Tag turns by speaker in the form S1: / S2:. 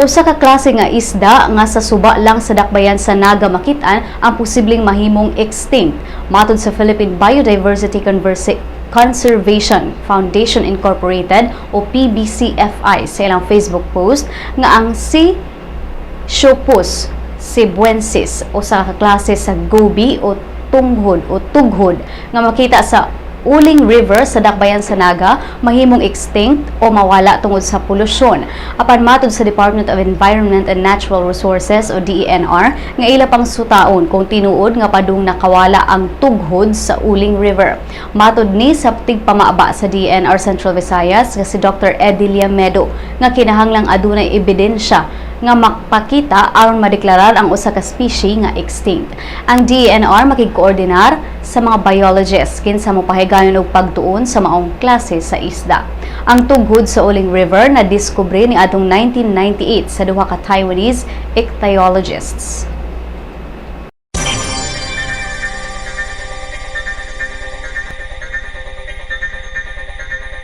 S1: Usa ka klase nga isda nga sa suba lang sa dakbayan sa Naga makitaan ang posibleng mahimong extinct. Matod sa Philippine Biodiversity Conservation Foundation Incorporated o PBCFI sa ilang Facebook post nga ang si Sciopus cebuensis, usa ka klase sa goby o tunghod o tughod nga makita sa Uling River sa dakbayan sa Naga, mahimong extinct o mawala tungod sa polusyon. Apan matod sa Department of Environment and Natural Resources o DENR nga ila pang sutaon kung tinuod nga padung nakawala ang tughod sa Uling River. Matod ni sa tigpamaba sa DENR Central Visayas nga si Dr. Edilia Medo nga kinahanglang adunay ebidensya nga makapakita aron madeklarar ang usa ka species nga extinct. Ang DENR makigkoordinar sa mga biologists kinsa mopahigayon og pagtuon sa maong klase sa isda. Ang tughod sa Uling River na diskubre ni adtong 1998 sa duha ka Taiwanese ichthyologists.